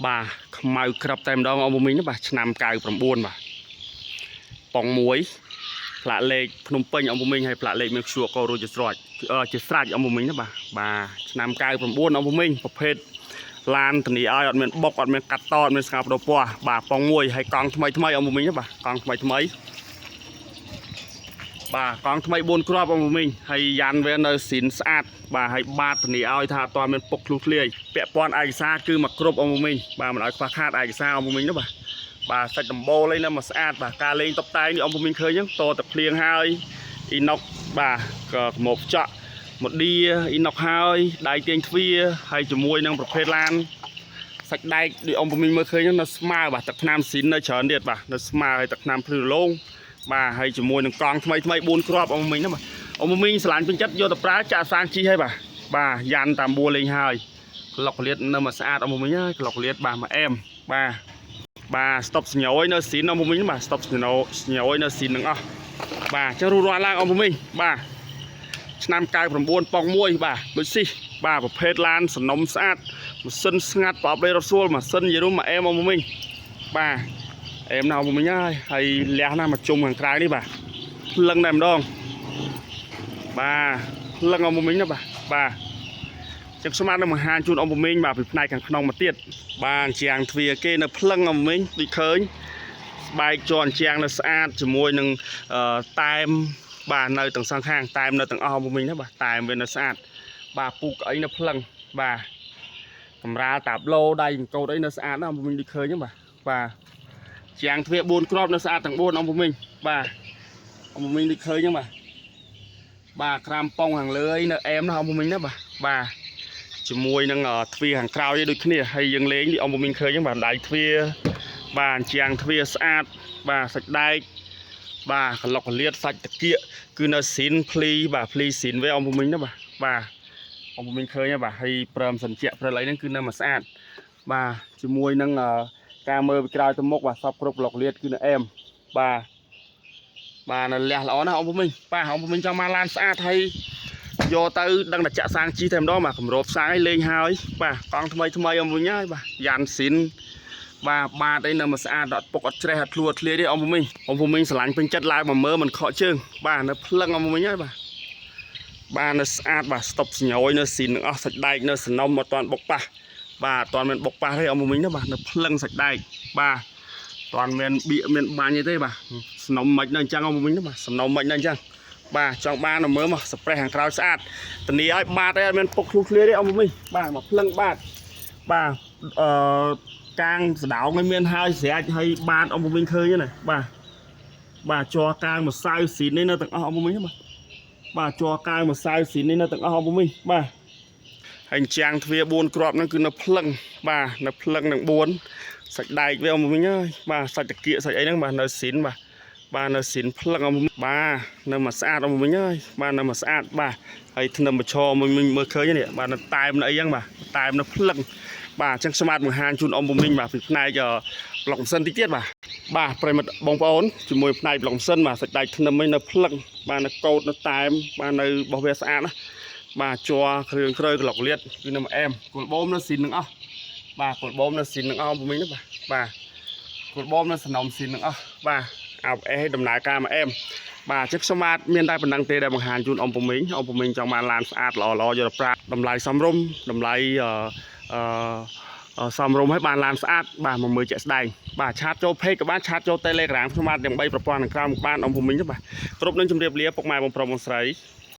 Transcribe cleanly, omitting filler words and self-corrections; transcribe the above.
បាទខ្មៅក្រឹបតែម្ដងអមមីងណាបាទឆ្នាំ99បាទប៉ុងមួយផ្លាកលេខភ្នំពេញអមមីងហើយផ្លាកលេខមានខ្ជួរករួចជាស្រេចជាស្រេចអមមីងណាបាទបាទឆ្នាំ99អមមីងប្រភេទឡានធានាឲ្យអត់មានបុកអត់មានកាត់តអត់មានស្ងោប្ដូរពណ៌បាទប៉ុងមួយហើយកង់ថ្មីថ្មីអមមីងណាបាទកង់ថ្មីថ្មីបាទកង់ថ្មី4គ្រាប់អមមីងហើយយ៉ាន់វានៅស៊ីនស្អាតបាទហើយបាតធានាឲ្យថាអត់មានពុកធ្លុះធ្លាយពាក់ព័ន្ធឯកសារគឺមកគ្រប់អមមីងបាទមិនឲ្យខ្វះខាតឯកសារអមមីងណាបាទបាទសាច់ដំបូលអីនៅមកស្អាតបាទការលេងតុបតែងនេះអមមីងឃើញហ្នឹងតតែភ្លៀងហើយអ៊ីណុកបាទក៏កម្របចក់មឌីអ៊ីណុកហើយដៃទាញទ្វារហើយជាមួយនឹងប្រភេទឡានសាច់ដែកដូចអមមីងមើលឃើញហ្នឹងនៅស្មើបាទទឹកថ្នាំស៊ីននៅច្រើនទៀតបាទនៅស្មើហើយទឹកថ្នាំភ្លឺរលោងបាទហើយជាមួយនឹងកង់ថ្មីថ្មី4គ្រាប់អមមីងណាបាទអមមីងស្រឡាញ់ពេញចិត្តយកទៅប្រើចាក់សាងជីហើយបាទបាទយ៉ាន់តាមបួលេងហើយក្លុកលៀតនៅមកស្អាតអមមីងហើយក្លុកលៀតបាទមកអែមបាទបាទស្តុបសញយនៅស៊ីនអមមីងបាទស្តុបសញសញយនៅស៊ីនទាំងអស់បាទអញ្ចឹងរួចរាល់ឡើងអមមីងបាទឆ្នាំ99ប៉ុង1បាទដូចស៊ីបាទប្រភេទឡានសំណុំស្អាតម៉ាស៊ីនស្ងាត់ប្រអប់លេរត់ស្រួលម៉ាស៊ីននិយាយរួមមកអែមអមមីងបាទអែមណាស់អមមីងហើយហើយលះណាស់មកជុំខាងក្រៅនេះបាទភ្លឹងតែម្ដងបាទភ្លឹងអមមីងណាបាទបាទចឹងស្មាននឹងបង្ហាញជូនអមមីងបាទពីផ្នែកខាងក្នុងមកទៀតបាទជាងទ្វារគេនៅភ្លឹងអមមីងដូចឃើញស្បែកជន់ជាងនៅស្អាតជាមួយនឹងតែមបាទនៅទាំងសងខាងតែមនៅទាំងអស់អមមីងណាបាទតែមវានៅស្អាតបាទពូកអីនៅភ្លឹងបាទកម្រាលតាប្លូដៃកោតអីនៅស្អាតណាស់អមមីងដូចឃើញហ្នឹងបាទបាទជាងទ្វារ4គ្រាប់នៅស្អាតទាំង4អមមីងបាទអមមីងដូចឃើញហ្នឹងបាទបាទក្រាមប៉ុងខាងលើអីនៅអែមណាស់អមមីងណាបាទបាទជាមួយនឹងទ្វារខាងក្រោយដូចគ្នាហើយយើងលេងនេះអមមីងឃើញហ្នឹងបាទដៃទ្វារបាទជាងទ្វារស្អាតបាទសាច់ដែកបាទក្លុកកលៀតសាច់តាគៀកគឺនៅស៊ីនភ្លីបាទភ្លីស៊ីនវាអមមីងណាបាទបាទអមមីងឃើញហើយបាទហើយព្រមសញ្ជៈព្រលអីហ្នឹងគឺនៅមកស្អាតបាទជាមួយនឹងការមើលពីក្រោយទៅមុខបាទសពគ្រប់ក្លុកលៀតគឺនៅអែមបាទបាទនៅលះល្អណាស់អមមីងបាទអមមីងចង់មកឡានស្អាតហើយយកទៅដឹងតែចាក់សាងជីតែម្ដងបាទកម្របសាងឲ្យលេងហើយបាទកង់ថ្មីថ្មីអមវិញហើយបាទយ៉ាន់ស៊ីនបាទបាតអីនៅមកស្អាតអត់ពុកអត់ច្រេះអត់ធ្លួធ្លាយទេអមមីងអមមីងស្រឡាញ់ពេញចិត្តឡើងមកមើលមិនខកជើងបាទនៅភ្លឹងអមមីងហើយបាទបាទនៅស្អាតបាទស្តុបសញយនៅស៊ីនទាំងអស់សាច់ដែកនៅសំណុំអត់ទាន់បុកប៉ះបាទអត់ទាន់មានបុកប៉ះទេអមមីងណាបាទនៅភ្លឹងសាច់ដែកបាទអត់ទាន់មានបៀកមានបាញ់អីទេបាទសំណុំមិននៅអញ្ចឹងអមមីងណាបាទសំណុំមិននៅអញ្ចឹងបាទចង់បានមើលមកសប្រេះខាងក្រោយស្អាតធានាឲ្យបាតអីអត់មានពុកធ្លុះធ្លាយទេអមមីងបាទមកភ្លឹងបាទបាទអឺកាងសដោងឲ្យមានហើយស្រាច់ហើយបាតអមមីងឃើញណាបាទបាទជ័រកាងម្សៅស៊ីននេះនៅទាំងអស់អមមីងបាទបាទជ័រកាងម្សៅស៊ីននេះនៅទាំងអស់អមមីងបាទហើយជាងទ្វារ4គ្រាប់ហ្នឹងគឺនៅភ្លឹងបាទនៅភ្លឹងនឹង4សាច់ដែកវាអមមីងហើយបាទសាច់តាគៀកសាច់អីហ្នឹងបាទនៅស៊ីនបាទបាទនៅស៊ីនភ្លឹងអមបាទនៅមកស្អាតអមវិញហើយបាទនៅមកស្អាតបាទហើយធ្នឹមបឈរមួយមើលឃើញនេះបាទនៅតែមនៅអីចឹងបាទតែមនៅភ្លឹងបាទអញ្ចឹងស្មាតបង្ហាញជូនអមវិញបាទពីផ្នែកប្លុកម៉ាស៊ីនតិចទៀតបាទបាទប្រិមិត្តបងប្អូនជាមួយផ្នែកប្លុកម៉ាស៊ីនបាទសាច់ដែកធ្នឹមឯនៅភ្លឹងបាទនៅកោតនៅតែមបាទនៅរបស់វាស្អាតណាបាទជ័រគ្រឿងក្រៅក្លុកលៀតគឺនៅអែមគល់បូមនៅស៊ីនទាំងអស់បាទគល់បូមនៅស៊ីនទាំងអស់វិញណាបាទបាទគល់បូមនៅសំណុំស៊ីនទាំងអស់បាទអោបអេដំណើរការមកអែមបាទចឹងខ្ញុំបាទមានតែប៉ុណ្្នឹងទេដែលបង្ហាញជូនអ៊ំពមីងអ៊ំពមីងចង់បានឡានស្អាតល្អល្អយកទៅប្រើតម្លៃសមរម្យតម្លៃអឺអឺសមរម្យឲ្យបានឡានស្អាតបាទមកមើលជាក់ស្ដែងបាទ chat ចូល page ក៏បាន chat ចូល Telegram ខ្ញុំបាទទាំង3ប្រព័ន្ធខាងក្រោមបានអ៊ំពមីងបាទគ្រប់នឹងជម្រាបលាពុកម៉ែបងប្រុសបងស្រី។